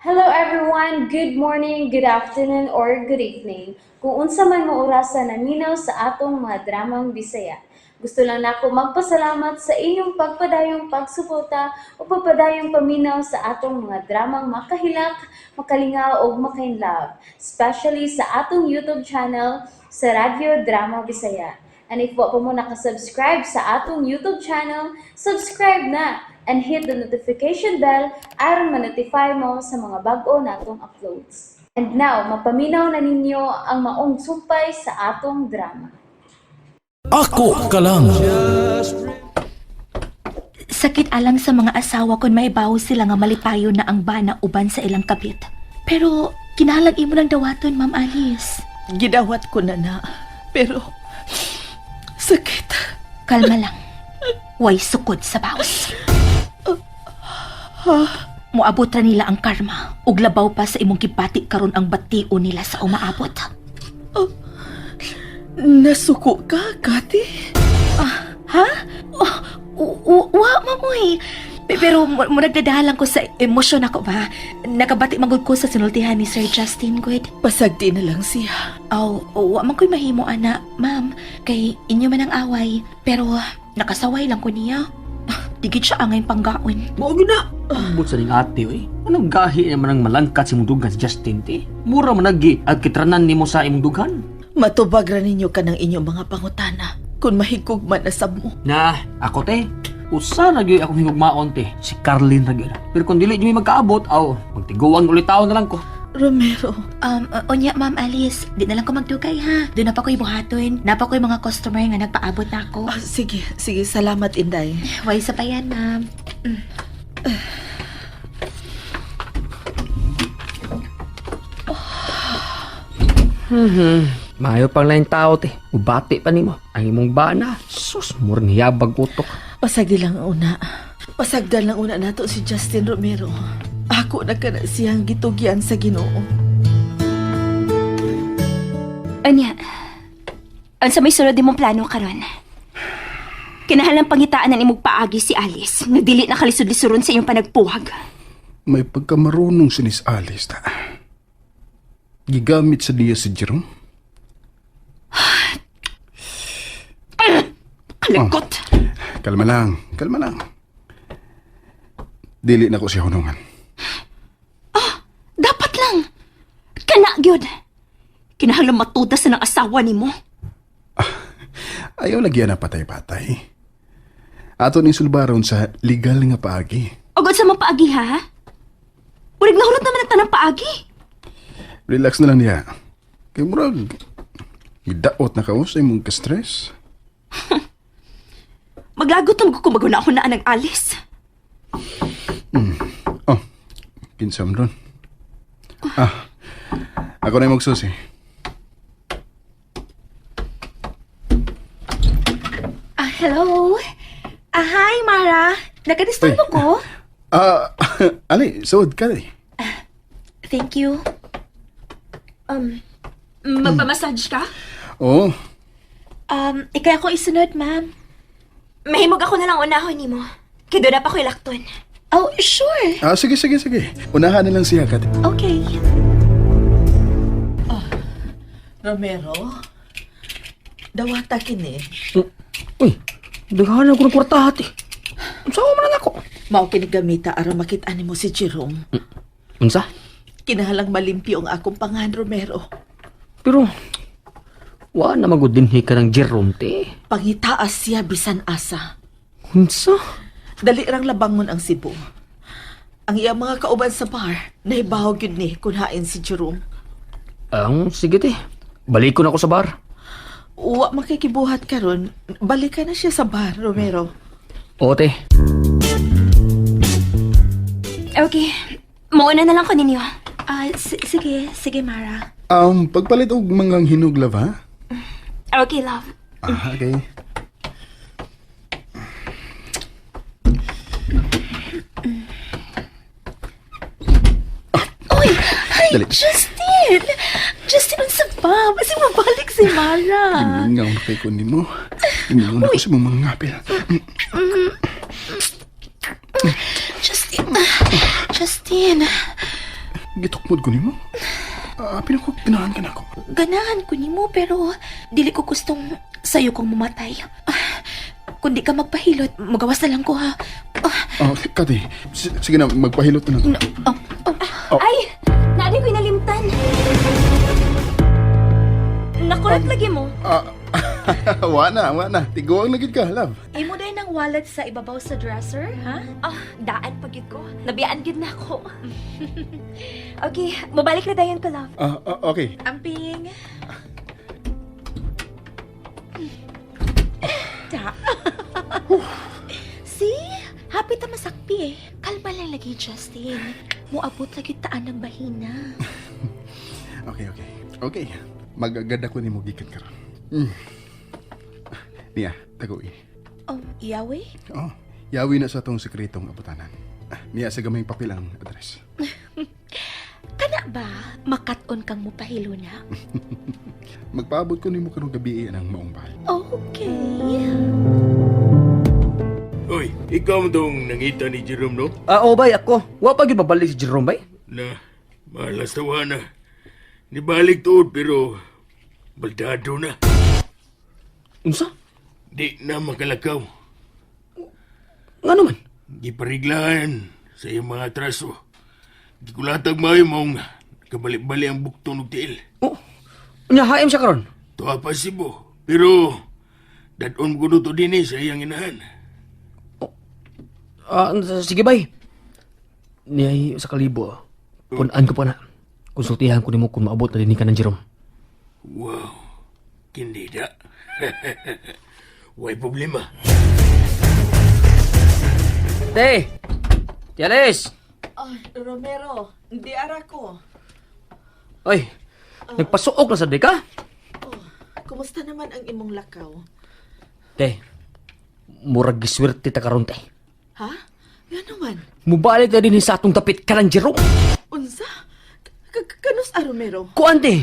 Hello everyone! Good morning, good afternoon, or good evening. Kung unsa man mo orasa naminaw sa atong mga dramang Bisaya. Gusto lang nako magpasalamat sa inyong pagpadayong pagsuporta o pagpadayong paminaw sa atong mga dramang makahilak, makalingaw ug makainlove, especially sa atong YouTube channel sa Radyo Drama Bisaya. And if wa pa mo nakasubscribe sa atong YouTube channel, subscribe na and hit the notification bell aron ma-notify mo sa mga bag-o natong uploads. And now, mapaminaw na ninyo ang maong sumpay sa atong drama. Ako ka lang. Sakit alang sa mga asawa kung may bawo sila nga malipayo na ang bana uban sa ilang kabit. Pero kinahanglan imo ng dawaton, Ma'am Alice. Gidawat ko na na. Pero, sakit. Kalma lang. Way sukod sa bawas. Moabot ra nila ang karma ug labaw pa sa imong gibati karon ang batio nila sa umaabot. Nasuko ka, Kati? Ha? Oh, wa mamoy. Pero nagdadalang ko sa emosyon ako ba? Nakabati magud ko sa sinultihan ni Sir Justin Good. Pasagdi na lang siya. Aw, wa man ko'y mahimo ana, ma'am. Kay inyo man ang away. Pero nakasaway lang ko niya. Digid siya angay panggaon. Mao gyud na. Ambot sa ning ate oy. Anong gahi naman ang malangkat sa imong dughan si Justin ti? Mura man nagi at kitranan nimo sa imong dughan. Matubag ra ninyo kanang inyong mga pangutana. Kung mahigog man asab mo. Na, ako te. Usa ra gyud akong higugmaon te, si Carlin ra gyud. Pero kung dili gyud mi magkaabot, aw, magtiguang ulit taon na lang ko. Romero, Unya, Ma'am Alice, di na lang ko magdugay ha. Doon na pa ko'y buhaton. Napa ko'y mga customer nga nagpaabot na ako. Ah, sige, sige, salamat, Inday. Way sa payan, ma'am. Maayo pang laing tao te. Ubati pa nimo. Ang imong bana, sus, mura niyabag utok. Pasagdi lang ang una. Pasagdan lang una nato si Justin Romero. Ako na kana siyang gitugyan sa Ginoo. Anya, unsa may sulod imong plano karon? Kinahanglan pangitaan ang imong paagi si Alice nga dili na kalisod-lisuron sa iyong panagpuwag. May pagkamarunong si Miss Alice ta. Gigamit sa niya si Jerome. Kalagot! Kalma lang, kalma lang. Dili na ko siya hunungan. Dapat lang! Kana gyud! Kinahanglan matuda sa ng asawa nimo. Ayaw lagi na patay-patay. Ato ning sulbaron sa legal nga paagi. Ugod sa mga paagi ha? Urig nahulot naman ang tanang paagi. Relax na lang niya. Kay murag, gidaot na ka sa imong ka-stress. Maglagot na magkumaguna ako na ang Alice. Oh, kinsam ron. Ah, ako na yung magsusi. Ah, hello. Ah, hi, Mara. Nakadisturbo Uy. ko? Ah, ali, suod ka eh. Thank you. Magpamassage ka? Oo, Ikay ako isunod, ma'am. Mahimog ako na lang unahon nimo. Kay doon na pa ko'y lakton. Oh, sure. Ah, sige, sige, sige. Unahan na lang siya, Kat. Okay. Romero, dawata kini. Uy, daghan ako ng kwarta ate. Unsa man lang ako? Mao kini gamita aron makit-an nimo si Jerome. Unsa? Kinahalang malimpyo ang akong pangan, Romero. Pero wa na magud dinhi ka ng Jerome te. Pangitaas siya bisan asa. Unsa? Dali rang labangon ang Cebu. Ang iyang mga kauban sa bar, nahibaw gyud ni kun hain si Jerome. Ang sige te. Balikon ako sa bar. Wa makikibuhat karon, balikan na siya sa bar, Romero. Oo te. Okay, mauna na lang ko ninyo. Ah, sige, sige, Mara. Pagpalit og mga hinog love, ha? Okay, love. Ah, okay. Uy! Ay, Dali. Justin! Justin, unsa pa? Basi mabalik si Mara. Gimingaw na kay kunin mo. Gimingaw na ko sa mong mga ngapil. Justin! Justin! Gitukmod ko nimo. Ah, pinako ganahan ka nako. Ganahan ko nimo pero dili ko gustong sayo kong mamatay. Ah, kung di ka magpahilot, magawas na lang ko ha. Ah, Ah, Kati, sige na, magpahilot na lang. no, oh, oh. Ay, naadi ko'y nalimtan. Nakurot lagi mo. Ah, wa na, wa na. Tiguang na gid ka, love. Imo day ng wallet sa ibabaw sa dresser, ha? Ah, daan pag ko. Nabiyaan gid na ako. Okay, mabalik na dayon ko, love. Ah, ah, okay. Amping. Ta. See? Happy ta masakpi eh. Kalma lang lagi, Justin. Muabot lagi taan ng bahina. Okay, okay. Okay. Magagad ako nimo gikan karon. Niya, tagoy. Oh, iyawe? Oh, yawi na sa atong sekretong abutanan. Ah, niya sa gamayng papel ang address. Kana ba makat-on kang mupahilo na? Magpaabot ko nimo karong gabi ang maong bahay. Okay. Oy, ikaw mo tong nangita ni Jerome, no? Ah, oh, bay, ako. Wa pa gyud mabalik si Jerome, bay. Na, malas tawa na. Nibalik tuod pero baldado na. Unsa? Di na makalakaw. Ngano man? Gipariglahan sa iyong mga atraso. Gikulatag maayo mong kabali-bali ang buktong og tiil. Oh. Unya haim siya karon. Tuwa pa sibo, pero dadon ko to dinhi sa iyang inahan. Ah, sige bay. Niyay sa kalibo. Punan ko pa na. Konsultihan ko nimo kung maabot na dinhi ka ng Jerome. Wow, kindida. Way problema. Te! Tiales! Ay, Romero, di ara ko. Oy, nagpasuok na sa di ka? Oh, kumusta naman ang imong lakaw? Te, murag giswerte ta karon te. Ha? Nga naman. Mubalik na din sa atong dapit ka ng Jerome. Unsa? Kanus a Romero? Kuan te.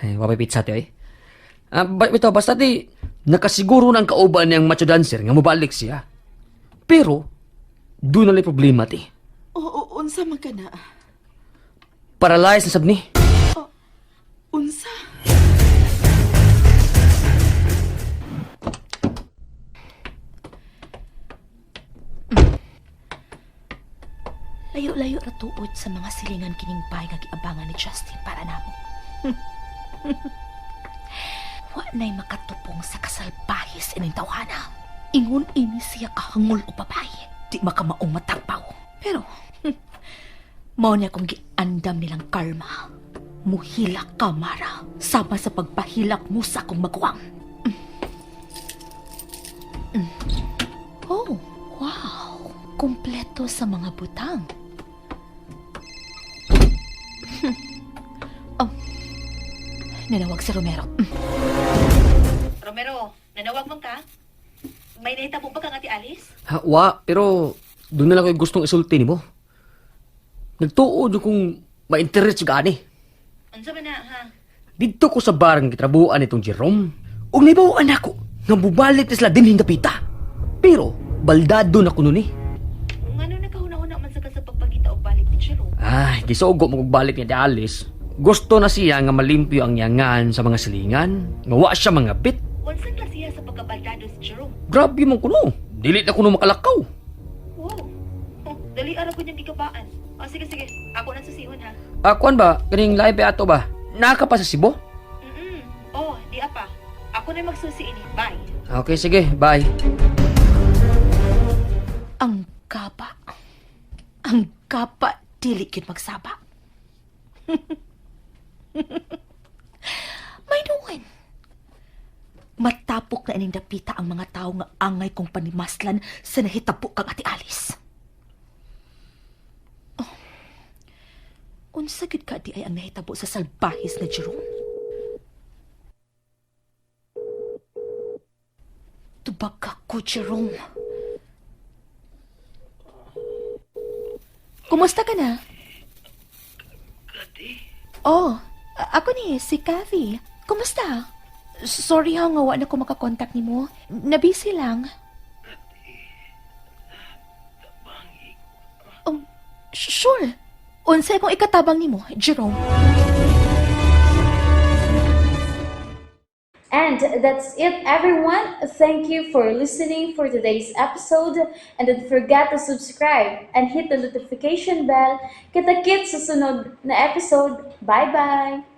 Ay, wapay pizza te oy. Ah, ito, basta te, nakasiguro ng kauban niyang macho dancer nga mubalik siya. Pero, doon na lang problema te. Oo, unsa man ka na? Paralyzed na sab ni. Unsa? Layo-layo ra tuod sa mga silingan kining bay nga giabangan ni Justin para namo. Wa na'y makatupong sa kasalbahis ining tawhana. Ingon ini siya kahangol o babae. Di makamaong matagpaw. Pero, mao niya kung giandam nilang karma. Muhilak ka, Mara. Sama sa pagpahilak mo sa akong maguwang. Oh, wow. Kumpleto sa mga butang. Oh. Nanawag si Romero. Romero, nanawag man ka? May nahitabo ba kang Ate Alice? Ha, wa, pero doon na lang ko gustong isulti nimo. Nagtuod yung kung ma-interest siya gani. Unsa man na, ha? Didto ko sa bar nga gitrabuan nitong Jerome. Ug nibawaan ako nga bubalik na sila dinhing dapita. Pero baldado na kuno ni. Ngano nakahuna-huna man sa ka sa pagpagita og balik ni Jerome? Ay, gisugo mo kog balik ni Ate Alice. Gusto na siya nga malimpyo ang yangan sa mga silingan. Nga wa siya mga bit. Unsang klasiha sa pagkabaldado si Jerome? Grabe man kuno. Dili na kuno makalakaw. Wow. Oh, dali ara ko niyang gikabaan. Oh, sige sige, ako nang susihon ha. Ah, kuan ba? Kaning live ato ba? Naka pa sa Cebu? Mm. Oh, di apa. Ako na magsusi ini. Bye. Okay, sige. Bye. Ang kaba. Ang kaba dili gyud magsaba. May nuon. Matapok na ining dapita ang mga tao nga angay kong panimaslan sa nahitabo kang Ate Alice. Oh. Unsa gyud ka di ay ang nahitabo sa salbahis na Jerome? Tubag ka ko, Jerome. Kumusta ka na? Oh, ako ni, si Kathy. Kumusta? Sorry ha, nga wa na ko makakontak nimo. Nabisi lang. Sure. Unsay akong ikatabang nimo, Jerome? And that's it, everyone. Thank you for listening for today's episode. And don't forget to subscribe and hit the notification bell. Kita-kits sa sunod na episode. Bye-bye!